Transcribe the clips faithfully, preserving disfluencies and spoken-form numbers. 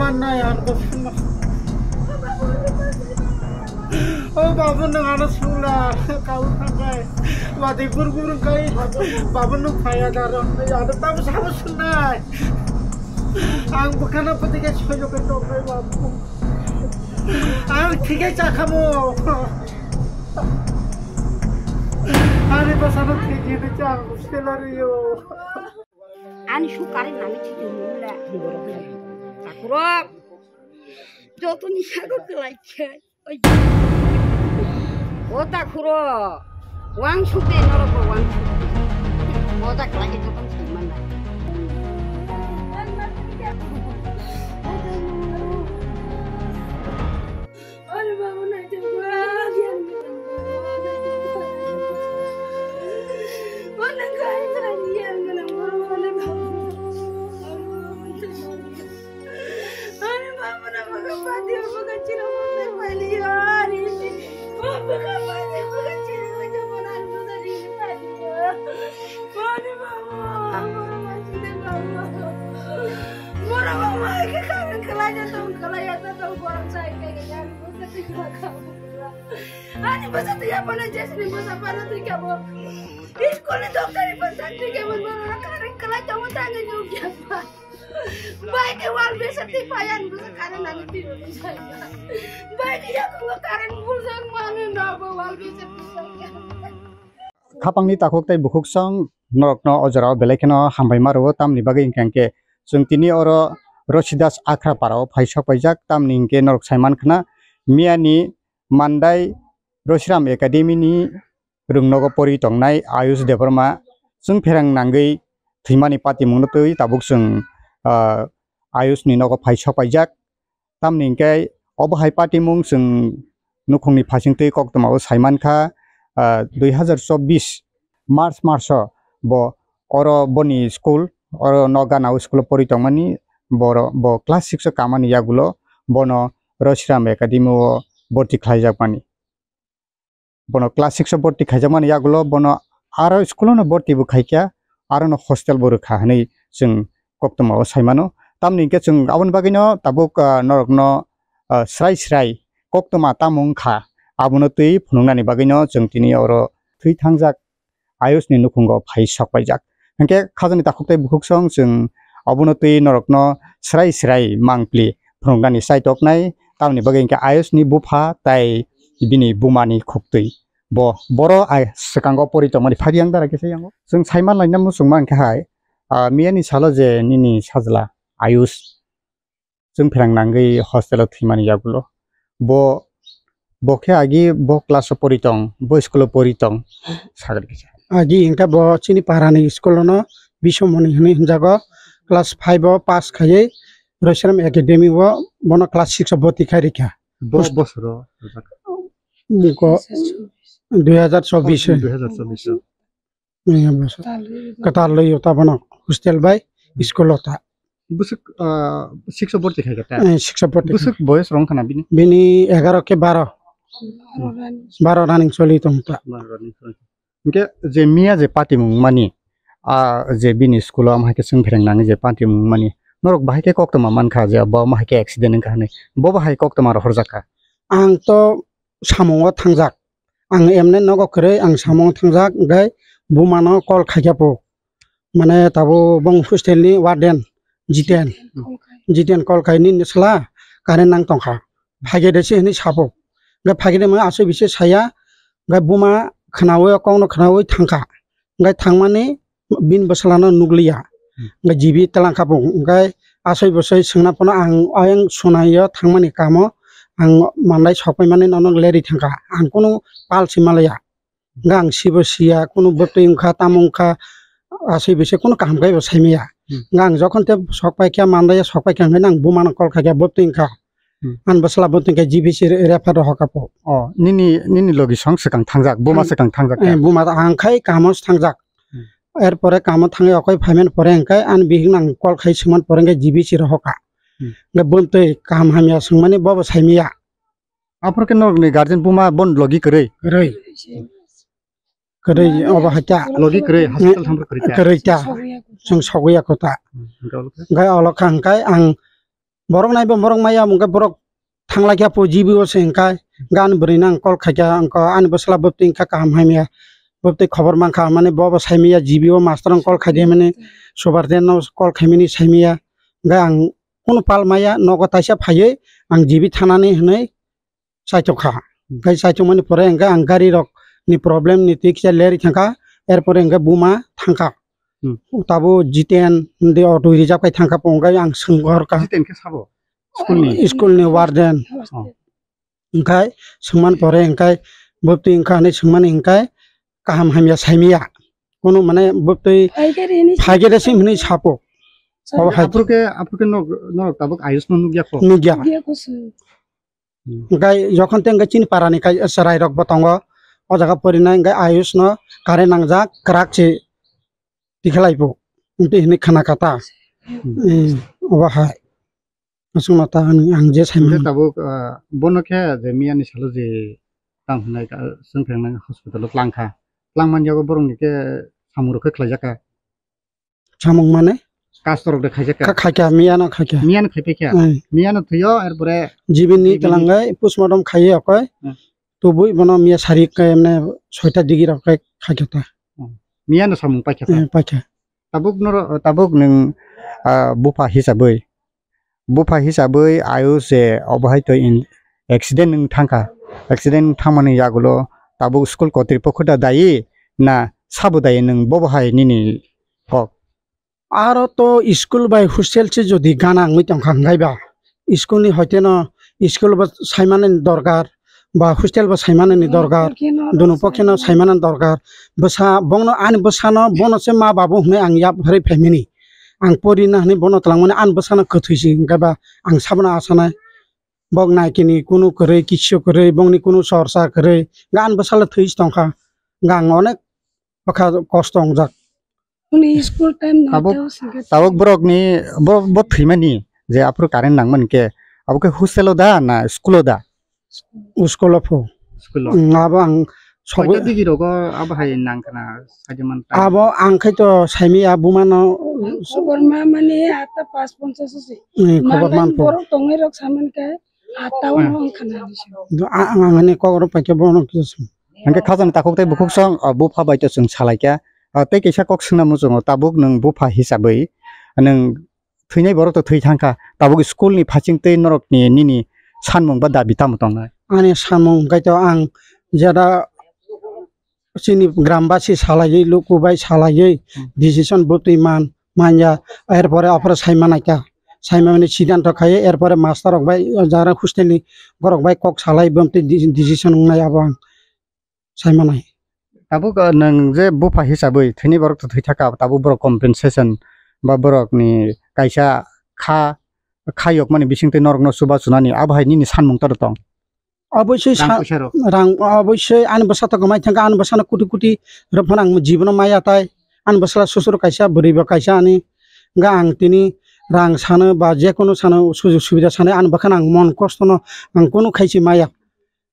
Nai ang to. O babu nang ano sula kau tangkai. Wadi bur bur kai. Babu nang kaya daron. Ano tamu sabu sunai. Ang bukana pati kai soyo kai to kai babu. Ang tikai chakamo. Ani basano tikai ni chang selario. Ani su kare nami titi mula. Takurok. Joto ni sago kelai khe. Oi. O takurok. Wang suk de norok bo wang suk. O ta kelai khe joto ni sai mana. Borok bo mai khe kami kwlai ya tong, kwlai ya tong, borok sai khe yang busa twi kha kha. Ani busa twi ya pala jesni busa pala twi kha bo. School ni doctor ni busa twi kha bo, borok kare kwlai tong tang ni jok ya. Bai khe wal besa twi payan busa kare nani twi busa. Bai khe ya ko kare busa mani na bo wal besa twi payan. Khapangni takhuk tei bukhuksong norokno o jorao belai kheno hambai ma rwo, tamni bagwi hwnkhe hwnkhe chwng tini oro Rosidas Akhra parao phai sok paijak, tamni hwnkhe norok sai mankhna miyani Mandai Rosiram Academy ni rwngnogo pori tongnai Ayush Debbarma chwng pherang nangwi thwimani patimungno twi tabuk chwng, ah, Ayush ni nogo phai sok paijak. Tamni hwnkhe obo hai patimung chwng nukhungni phasingtwi koktwmao sai mankha, ah, dui hazar chobbish March maso bo oro boni school, oro nok ganao school o pori tongmani, boro, bo class six o kamani yagulo bono Rosiram Academy o borti khlaijakmani. Bono class six o borti khaijakmani yagulo bono aro school o no borti bo khaikha, aro no hostel bo rwkha hinwi chwng koktwma o saimano. Tamni hwnkhe chwng aboni bagwino tabuk, ah, norokno, ah, srai srai koktwma tamo wngkha, abono twi phunuknani bagwino chwng tini oro thwi thangjak Ayush ni nukhungo phai sok paijak. Hwnkhe khajani takhuk tei bukhuksong chwng obono twi norokno srai srai mangpli phunuknani chaitoknai, tamni bagwi hwnkhe Ayush ni bupha tai bini buma ni khuktwi. Bo, boro ai swkango pori tongmani phagi yang dara kisa yango. Chwng sai manlaina muchungma hwnkhe hai, ah, miyani salo je nini sajla Ayush chwng pherang nangwi hostel o thwimani yagulo. Bo, bo khe agi bo class o pori tong, bo school o pori tong, sagri kisa. Agi hwnkhe bo chini para ni school o no Bisomoni hinwi hwnjago. Class five o pass khaiwi Roisram Academy o bono class six o boti khai rikha. Bo Hos- bosoro rwjak. Muko dui hazar chobbish. Dui hazar chobbish. Kwtal rwyo ta bono hostel bai school o ta. Bwswk, ah, six o borti khai kha ta? Eh, six o borti khai. Bwswk boyos rong khana bini? Bini egaro khe baro. Baro running choli tong ta. Baro running choli. Hwnkhe je miya je patimung mani, ah, je bini school o ama hai khe chwng phereng nangwi je patimung mani, norok bahai khe koktwma mankha je bo ama hai khe accident wngkha hinwi. Bo bahai koktwma rohorjak kha? Ang to samungo thangjak. Ang emne nogo kwrwi ang samung thangjak, hwnkhe bumano call khaikha po. Mane tabuk bong hostel ni warden Jiten. Jiten call khai, "Nini sala current nang tongkha. Phaikhe de se," hinwi sapo. Hwnkhe phaikhe de mane aswk bisi saya, hwnkhe buma khnaui, kokno khnaui thangkha. Hwnkhe thangmani bini bwsalano nukliya. Hmm. Hwnkhe G B twlang kha bo. Hwnkhe asoi bwsoi swngna phano ang ayang Sonaio thangmani kamo ang Mandai sokpaimani nono lerwi thangkha. Ang kunu pal si malaya. Hwnkhe ang sibo siya, kunu bwtwi wngkha, tamo wngkha, asoi bwsai kunu kaham khe bo saimaya. Hmm. Hwnkhe ang jokhon tei sokpaikha, Mandaio sokpaikha hwnkhe ang bumano call khaikha, bwtwi wngkha. Hmm. Ani bwsla bo tongkhe G B C re-, refer rohor kha po. Oh, nini, nini logi song swkang thangjak, buma Hmm. swkang thangjak Eh, kha? Buma ang khai kamo thangjak. Hmm. Erpore kamo thangwi okoi phaimani pore hwnkhe ani bihikno ang call khai swngmani pore hwnkhe G B C rohor kha. Hmm. Hwnkhe bwtwi kaham hamya swngmani bobo saimaya. Aphuru khe norokni guardian buma bon logi kwrwi? Kwrwi. Kwrwi obo hai ta. Logi kwrwi, hospital thangphuru kwrwi ta? Kwrwi ta. Chwng sogwi ya kho ta. Hmm, hwnkhe olo khe? Hwnkhe olo kha hwnkhe ang Borok naiba borok maya, hwnkhe borok thanglai kha po G B o se hwnkhe, gan bwrwi no ang call khaikha, ang ko ani bwsla bwtwi wngkha kaham hamya, bwtwi khobor mankha, mane bo bo saimaya G B o master no call khaidi mane, superintendent no call khaimani saimaya, hwnkhe ang kunu pal maya nogo taisa phaiwi ang G B thanani hwnwi chaitok kha. Hwnkhe chaitokmani pore hwnkhe ang gari rok ni problem ni twi kisa lerwi thangkha, erpore hwnkhe buma thangkha. Hmm. Tabo Jiten de auto reserve khai thangkha, hwnkhe ang swngkha. Jiten khe sabo? School ni? School ni warden. Oh. Hwnkhe swngman pore hwnkhe bwtwi wngkha hinwi swngmani hwnkhe kaham hamya saimaya. Kunu mane bwtwi phaikhe de sim hinwi sapo. Obo hai. Aphuru khe, aphuru khe nok, nok tabuk Ayush no nukya kho? Nukya. Nukya kho se. Hmm. Hwnkhe jokhon tei hwnkhe chini parani kai-, chwrairokbo tongo. O jaga porinai hwnkhe Ayush no current nangjak, kwrak se tikhlaibo. Hwnkhe hinwi khna kha ta. Hmm. Hmm, obo hai. Aswkno ta ang, ang je saimani. Hwnkhe tabuk, ah, bono khe je miyani salo je tang hwnwi ka, swngphreng nang hospital o tlang kha. Tlang man yago borokni khe samung rok khe khlaijak kha. Samung mane? Kastorok de khaijak kha? Kha-, khaikha, miyano khaikha. Miyano khaipai kha? Ai. Miyano thwiyo, erpore G B ni G B ni twlangai postmortem khaiwi okoi. Hmm. Tubui bono miya sari khe emne soita digi rok khe khaikha ta. Hmm. Miyano samung paikha ta? Eh, paikha. Tabuk noro, tabuk nwng, ah, bupha hisabwi, bupha hisabwi Ayush se obo hai to in-, accident wng thangkha. Accident wng thangmani yagulo tabuk school kotripokho da dayi na sabo dayi, nwng bobo hai nini kok? Aro to school bai hostel se jodi gana wngwi tongkha hwnkhe ba, school ni hoite no school bo saimani dorkar, ba hostel bo saimani ni dorkar, dono pokhe no saimani dorkar. Bwsa bongno, ani bwsano bono se ma babu hwnwi ang yapharwi phaimani. Ang porina hwnwi bono twlangmani, ani bwsano kwthwi se hwnkhe ba ang sabono asanai. Bok naikini kunu kwrwi, kisu kwrwi, bongni kunu chorcha kwrwi, hwnkhe ani bwsalo thwi se tongkha. Hwnkhe ang onek bwkha kosto wngjak. Ani school time no tabuk, tei o singkhe tabuk borokni bo, bo thwimani je aphuru current nangmani khe, abo khe hostel o da na school o da? School o pho. School o. Mm, abo ang sobo. Koita digi rogo abo hai nang khna saidi man tai. Abo ang khai to saimi a buma no. Ang khobor ma mani atta pas ponchas se. Mm, khobor man pho. Borok tongwi rok saman khe atta o no ang khna ni se. Do a-, ang, ang ani kok rok pai khe bono kisa sung. Hwnkhe khajani takhuk tei bukhuk song, o, bupha bai to chwng salai kha. O, tei kaisa kok swngna muchungo, tabuk nwng bupha hisabwi nwng thwinai borok to thwi thangkha, tabuk school ni phaching tei norok ni nini sanmung ba dabi tamo tongnai? Ani sanmung hwnkhe to ang jeda chini gram basi salaiwi, luku bai salaiwi, hmm, decision bwtwi man, manya, erpore aphuru sai manai kha. Sai mani siddhanto khaiwi, erpore master rok bai, jara hostel ni borok bai kok salai, bwtwi di-, decision wngnai abo ang sai manai. Tabuk, uh, nwng je bupha hisabwi thwini borok to thwi thaka, tabuk borok compensation ba borok ni kaisa kha, kha yok mani bising twi norok no chuba chunani, abo hai nini sanmung taro tong? Obosoi rang sa-, puisa rok. Rang obosoi ani bwsa to kwmai thangkha, ani bwsano koti koti rok phano ang jibono maya tai. Ani bwsala susuro kaisa, bwrwi bo kaisa ani. Hwnkhe ang tini rang sano ba jekono sano sujog subida sano ani bwkhano ang mon kostono ang kunu khaisi maya.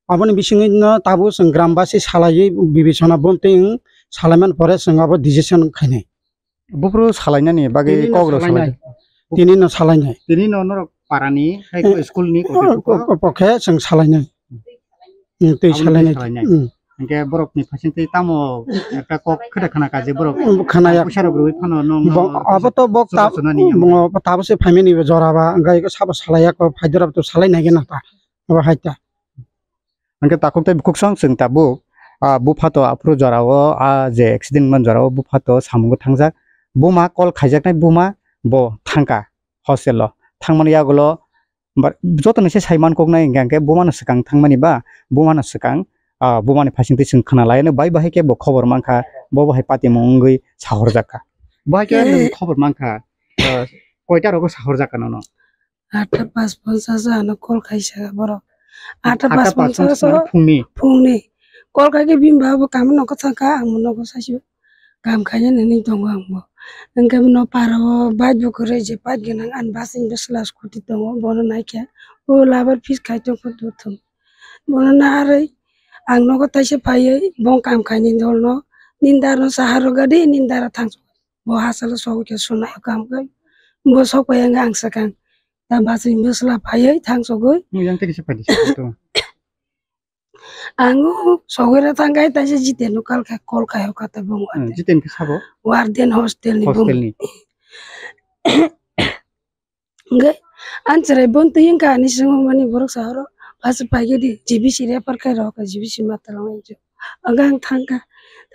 Aboni bisingwino tabuk chwng gram basi salaiwi bibisona bumtwi wng salaimani pore chwng abo decision khainai. Buphuru salainani bagwi tini no kok rok salainai. Salainai. Tini no salainai. Tini no norok parani, hai eh, school ni eh, kopi pokhe? Pokhe chwng salainai. Hmm, twi aboni salainai. Salainai. Hmm. Hwnkhe borok ni phasing twi tamo ekta kok kheda khana kaje borok. Hmm, khana ya. Puisa rok rwi phano nong bo, no abo to bok tab-, sunani bo tabose phaimani bo jora ba, hwnkhe sabo salaiya ko, phaidorab to salainai gena ta. Abo hai ta. Hwnkhe takhuk tei bukhuk song chwng tabuk, ah, bupha to aphuru jorao, ah, je accident man jorao bupha to samungo thangjak. Buma call khaijaknai buma bo thangkha hostel o. Thangmani yagulo ba-, joto ni se saiman koknai hwnkhe, hwnkhe buma no swkang thangmani ba, buma no swkang, ah, buma ni phasing twi chwng khna lai no bai bahai khe bo khobor mankha, bo bahai patimung wngwi sahorjak kha. Bahai khe nwng khobor mankha, ah, koita rogo sahorjak kha nono? Atta pas ponchas o ano call khaisa borok. Atta pas ponchas o phungni. Phungni. Call khaikhe bini baba bo kamo nokho thangkha, ang bo nokho saisio. Kam khaina nini tongo ang bo. Hwnkhe bono para o bike bo kwrwi je bike gwnang ani bwswk bwswla scooty tongo, bono naikhe. O labar fees khai tongkha duthum. Bono narwi ang nogo taisa phaiwi bo kam khaini dolno nini dara no sahar rwgadi, nini dara thang. Bo hachalo sogwi khe sunai o kam khe. Bo sok pai wngkha ang swkang. Bachwi bwsla phaiwi thangsogwi. Nwng yang tei kisa phaidi sa to. Ang o sogwira thangkhai taisa Jiten no call khai, call khai o kata bung Hmm, wate. Jiten khe sabo? Warden hostel ni bung. Hostel ni. Hwnkhe, ang chwrai bon twi wngkha ani swngo mani borok sa oro. Bachwi phaikhe di, G B C refer khai rw kha, G B C ma twlang wngkha. Ang thangkha.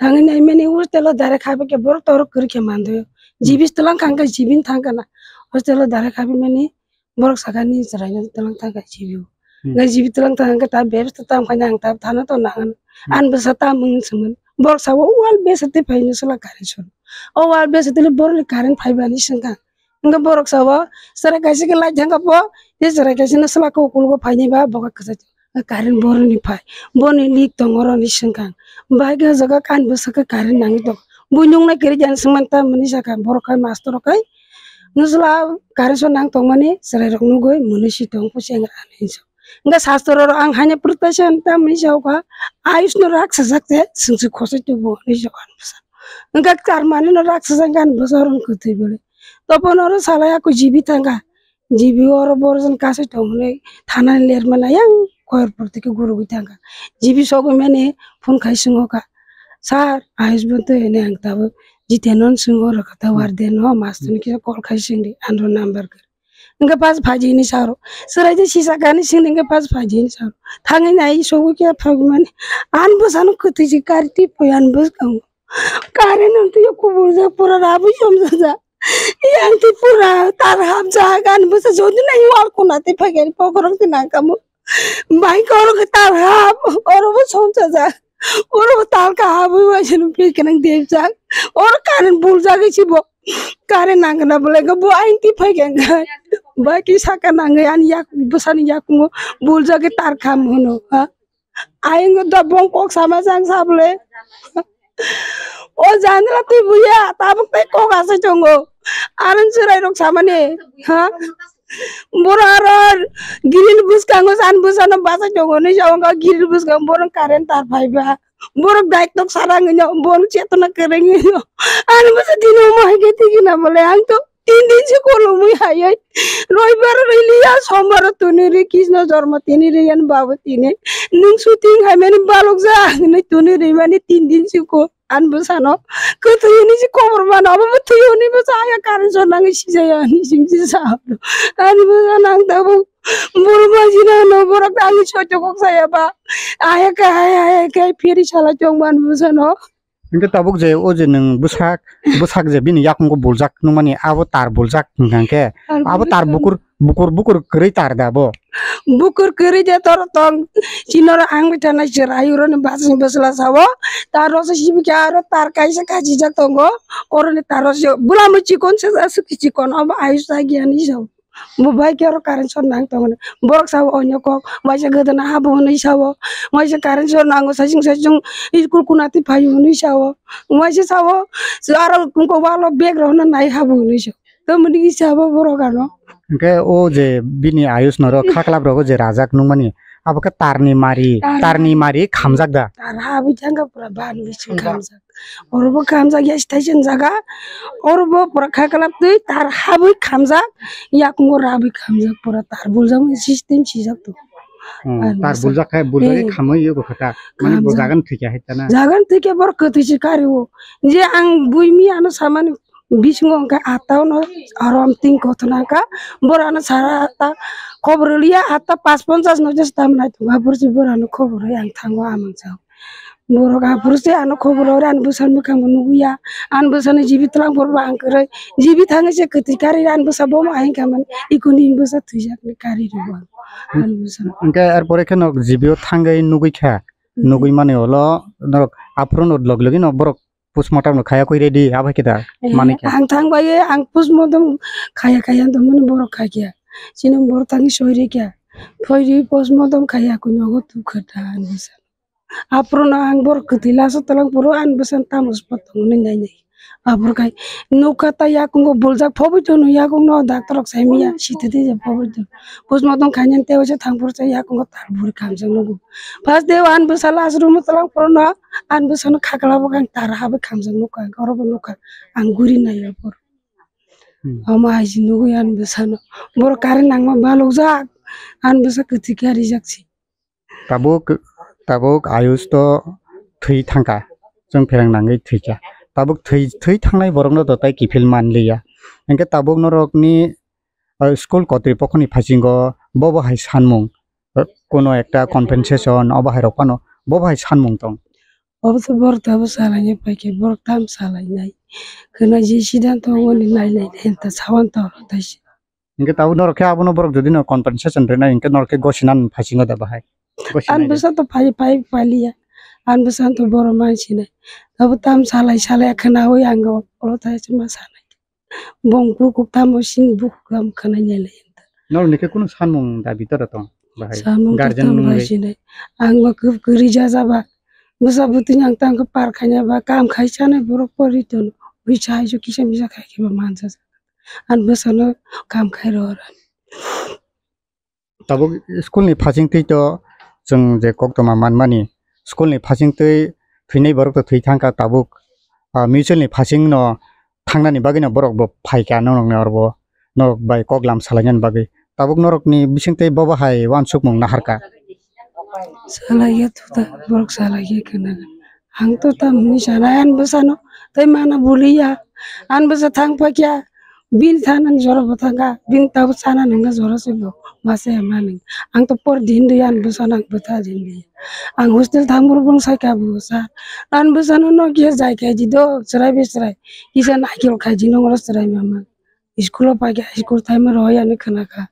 Thangwi nai mani hostel o direct habwi khe borok to oro kwrwi khe mando. Hmm. G B C twlang kha hwnkhe G B ni thangkha na. Hostel o direct habwi mani borok sakha ni chwraino twlang thangkha G B o. Hmm. Nai G B twlang thangkha ta bebsa tam khaina ang ta thana to nangan. Hmm. Ani bwsa tam wng swngmani. Borok sa o wal besa tei phaino swla current sor. O wal besa tei borokni current phaibani swngkha. Hwnkhe borok sa o chwrai kaisa khe light thangkha bo, tei chwrai kaisa no swla khe ukulgo phainai ba boka kwchai. Current boroni phai, boni leak tongo oro hinwi swngkha ang. Bahai khe o jaga ani bwswk khe current nangwi tongo. Bui nuknai kwrwi jani swngmani tamoni sakha borok khai master rok khai. Nwsla current so nang tongmani chwrairok nugwi mwnwi si tong pusi ang ani hinwi sa. Hwnkhe sastra rok ang haino protection tamoni sa kha, ayush no rak sajak je swngchuk khosoi tubu hinwi sa ani bwsa. Hwnkhe karmani no rak sajak ani bwsa oro kwthwi bwlwi. Topon oro salai aku jibi thangkha. G B o oro borok jani kaisa tong hwnwi thanani lermana yang koyar por twi khe gurugwi thangkha. G B sogwi mani phone khai swngo kha, "Sir, Ayush bo twi?" hwnwi ang tabuk Jiten no swngo rw kha, ta Hmm. warden no master ni kisa call khai swngdi, ano number kwrwi. Hwnkhe pas phaidi hinwi sa rw, chwrai tei sisa kani swngdi hwnkhe pas phaidi hinwi sa rw. Thangwi nai sogwi khe phagwi mani, ani bwsano kwthwi se kari twi pui ani bwskango. Current no twiyo kubur jak pura rabwi somjak jak. Yang twi pura tar hapjak ani bwsa jodi nai wal kuna twi phaikhe ani pokhorok twi nangkhamu. Bai khe oro khe tar hap, oro bo somjak jak. Oro bo tal kaham bai waisa no phi khe nang depjak. Oro current buljak isi bo. Current nang khe na bolai khe bo ain twi phaikhe ang khe. Bai khe saka nangwi ani yak bwsani yakungo buljak khe tar kham hwno ha. Ayang da bong kok sama jang sable. O janla twi buya, tabuk tei kok asai tongo. Aron chwrai rok samani, ha? Boro aro grill bwskango san bwsano bachai tongo, ni sa wngkha grill bwskango, borok current tar phaiba. Borok daitwk sarang ino, borok chetona kwrwng ino. Ani bwsa tino omo hai khe tigi na bole, ang to tin din se kolomwi hayai. Roibar riliya, sombar tuni ri, Krishna jormo tini ri, yan babu tini. Nung shooting hai mani balok ja, hinwi tuni ri mani tin din se ko. Ani bwsano kwthwi hwnwi se khobor mano, abo bo thwi hwnwi bo chaya, current so nangwi sijaya hwnwi simi se sa. Ani bwsano ang tabuk boro majina no borok ani soito kok saya ba. Aya khe, aya, aya khe phiri salai tong bo ani bwsano. Hwnkhe tabuk je o je nwng bwsak, bwsak je bini yakungo buljak nukmani, abo tar buljak hwnkha hwnkhe, abo tar bukur, bukur, bukur kwrwi tar da bo? Bukur kwrwi de tor tong, chinoro ang bai thanai chwrai uroni bachini bwsla sao, tar rokse sibikhe aro tar kaisa kachijak tongo, oroni tar rokse bwlamwi chikon se aswk chikon, obo ayus agiani sao. Bo bai khe oro current short nang tongmani. Borok sao onyo kok, waisa gwdana habo hwnwi sao, waisa current short nango saichung saichung school kuna twi phaio hwnwi sao, waisa sao aro wngkok walo bag rok no nai habo hwnwi sao. Tamoni kisa habo borok ano. Hwnkhe o je bini ayus norok khaklap rogo je rajak nukmani, abo khe tarni mari, Tarni tarni mari khamjak da? Tar habwi thangkha pura ban bisingo khamjak. Orobo khamjak ya station jaga. Orobo pura khaklap twi tar habwi khamjak. Yakungo rabwi khamjak pura tar buljak system sijak to. Hmm, tar buljak khe buljak khe khamwi yogo khe ta. Mani bo jagan thwikha hai ta na. Jagan thwikha borok kwthwi se kari o. Je ang buimi ano samani bisingo hwnkhe atta ono arom tin kothona kha. Borok ano sara atta khobor liya atta pas ponchas nojas tam nai tongo. Aphuru se borok ano khobor rwi ang thango amang sao. Borok aphuru se ano khobor rw ani bwsani mwkhang bo nugwi ya. Ani bwsani jibi twlang borok bo ang kwrwi. Jibi thangwi se kwtwi kari ani bwsa bo ma ahing kha mani. Ikuni bwsa thwijak ni kari rw bo ang. Ani bwsano. Hwnkhe ar pore khe nok jibi o thangwi nugwi kha. Nugwi mani ulo norok aphuru no log logi no borok postmortem no khaya koi ready abai khe da. Eh, mani khe. Ang thang bai ang postmortem khaya khaya to mani borok khai khe. Chini borok thangwi soi ri khe. Phoi ri postmortem khaya koi nogo tu kha da ani bwsa. Aphuru no ang borok kwtwi laso twlang phuru ani bwsano tamo se patong hwnwi nai nai. Aphuru khai nukha ta yakungo buljak phobwi tongno yakungno doctor rok sai manya sitidi je phobwi tong. Postmortem khainani tei waisa thang phuru se yakungo tar buri khamjak nugo. First day o ani bwsa last room o twlang phuru no ani bwsano khakla bo khe ang tar habwi khamjak nukha ang oro bo nukha ang guri nai aphuru. Hmm. Omo hai se nugwi ani bwsano. Borok current nangma balokjak, ani bwsa kwthwi khe rijak se. Tabuk, tabuk Ayush to thwi thangkha, chwng pherang nangwi thwikha. Tabuk thwi, thwi thangnai borokno to tai kiphil manliya. Hinkhe tabuk norokni, ah, school kotri pokhoni phasingo bobo hai sanmung, ah, kuno ekta compensation obo hai rok phano bobo hai sanmung tong. Obo to borok tabuk salaina paikhe, borok tam salainai. Khwna je siddhanto wngmani nai nai nai ta sawan toro taisi. Hinkhe tabuk norok khe abono borok jodi no compensation rwnai hinkhe norok khe gosina phasingo da bahai. Gosina An bwsa to phai phai paliya. An bwsa to borok mansinai. Tabuk tam salai salai khwnawi ang olo taisi ma sanai. Bong bukuk tamo sini bukuk tamo khwnai nai lai. Norok ni khe kunu sanmung dabi tora tong bahai. Samung Guardian tang wngwi. Bai sinai. Ang bo kwb kwrwi jajaba. Bwsa bwtwini ang tang khe par khaina ba kam khai chanai borok pori tono. Ui chai jo kisa misa khai khe ba manjak. An bwsano kam khai rw oro. Tabuk school ni phasing twi to chwng je koktwma manmani, school ni phasing twi thwinai borok to thwi thangkha tabuk, ah, mutual ni phasing no thangnani bagwi no borok bo phaikha norokni oro bo norok bai koklam salainani bagwi. Tabuk norokni bisingtwi bobo hai uansukmung naharkha. Salaiya thuda, borok salaiya khwna. Ang to tam hinwi sana, an bwsano tei mana buliya. An bwsa thang pakya, bin thanan jora bo thangkha, bin tabo sana nangna jora se bo masa ya mani. Ang to por din de an bwsano ang bwtha din de. Ang hostel thang bor bong sai ka bo sa. An bwsano no kiya jai kai di do, chwrai be chwrai. Kisa naikol khai di nongro chwrai mama. School o paikha, school time o rohor ani khwnakha.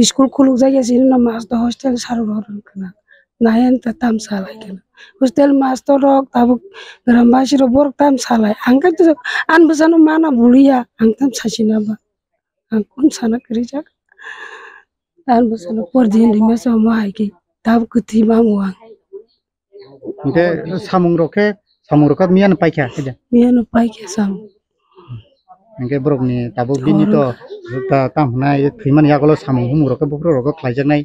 School khulukjak ya sini no master hostel sar rohor ani khwnakha. Nayan ta tam salai khwna. Hostel master rok tabuk gram baisi rok borok tam salai. Ang khe to an bwsano mana buliya, ang tam sasina ba. Ang kun sana krijak. An bwsano por din rima sa ma hai khe tabuk kwthwi mamu ang. Hinkhe samung rok khe, samung rok khe miyano paikha khe de? Miyano paikha samung. Hinkhe borokni tabuk bini to ta, tamo hwnai thwimani yagulo samung humung rok khe buphuru rok khe khlaijaknai.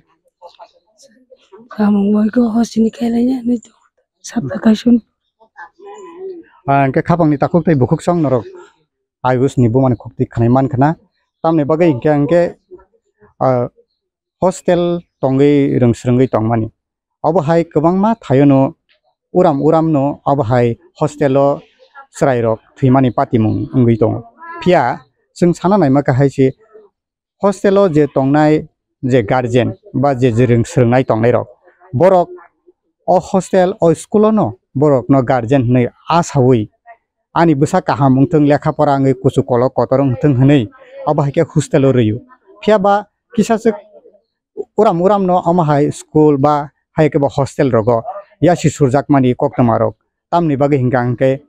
Samung bai khe hosini khailaiya hinwi to sapta kaisung. Ah, hinkhe khapangni takhuk tei bukhuk song norok Ayush ni bumani khuktwi khwnai mankha na. Tamni bagwi hinkhe, hinkhe, ah, hostel tongwi rwng swrwngwi tongmani. Obo hai kwbangma thaiono uram uramno obo hai hostel o chwrairok thwimani patimung wngwi tongo. Phiya chwng sana naima khe hai se hostel o je tongnai je guardian ba je je rwng swrwngnai tongnairok, borok o hostel o school o no borokno guardian hwnwi asaui ani bwsa kaham wngthung, lekha pora wngwi kuchuk kolok kotor wngthung hwnwi obo hai khe hostel o rw-o. Phiya ba kisa swk uram uram no omo hai school ba hai khe bo hostel rogo yasi surjakmani koktwma rok. Tamni bagwi hinkha hinkhe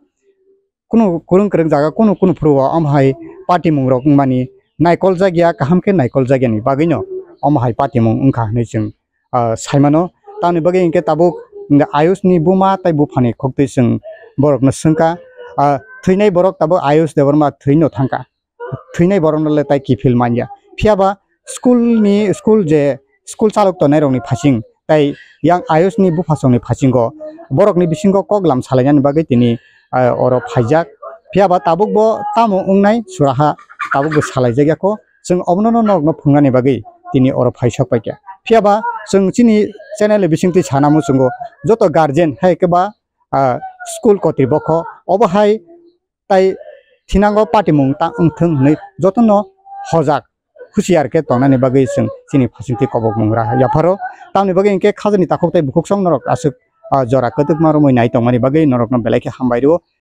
kunu kwrwng kwrwng jaga kunu kunu phuru o omo hai patimung rok wngmani naikol jakya, kaham khe naikol jakya ni bagwi no omo hai patimung wngkha hinwi chwng, ah, saimano. Tamni bagwi hinkhe tabuk Ayush ni buma tei buphani khuktwi chwng borok no swngkha, ah, thwinai borok tabuk Ayush Debbarma thwino thangkha. Thwinai borokno le tai kiphil manya. Phiya ba school ni, school je school chalok tongnai rokni phasing tei yang Ayush ni buphasongni phasingo borokni bisingo koklam salainani bagwi tini, ah, oro phaijak. Phiya ba tabuk bo tamo wngnai suraha tabuk bo salaijakya kho. Chwng obono no norokno phungnani bagwi tini oro phaisok paikha. Phiya ba chwng chini channel ni bisingtwi sana muchungo joto guardian hai khe ba, ah, school kotripokho obo hai tai thinango patimung ta wngthung hinwi jotono hojak husiar khe tongnani bagwi chwng chini phasingtwi kobokmung ra yapharo. Tamni bagwi hinkhe khajani takhuk tei bukhuk song norok aswk, ah, jora kwtwkma romwi nai tongmani bagwi norokno belai khe hambai rwo.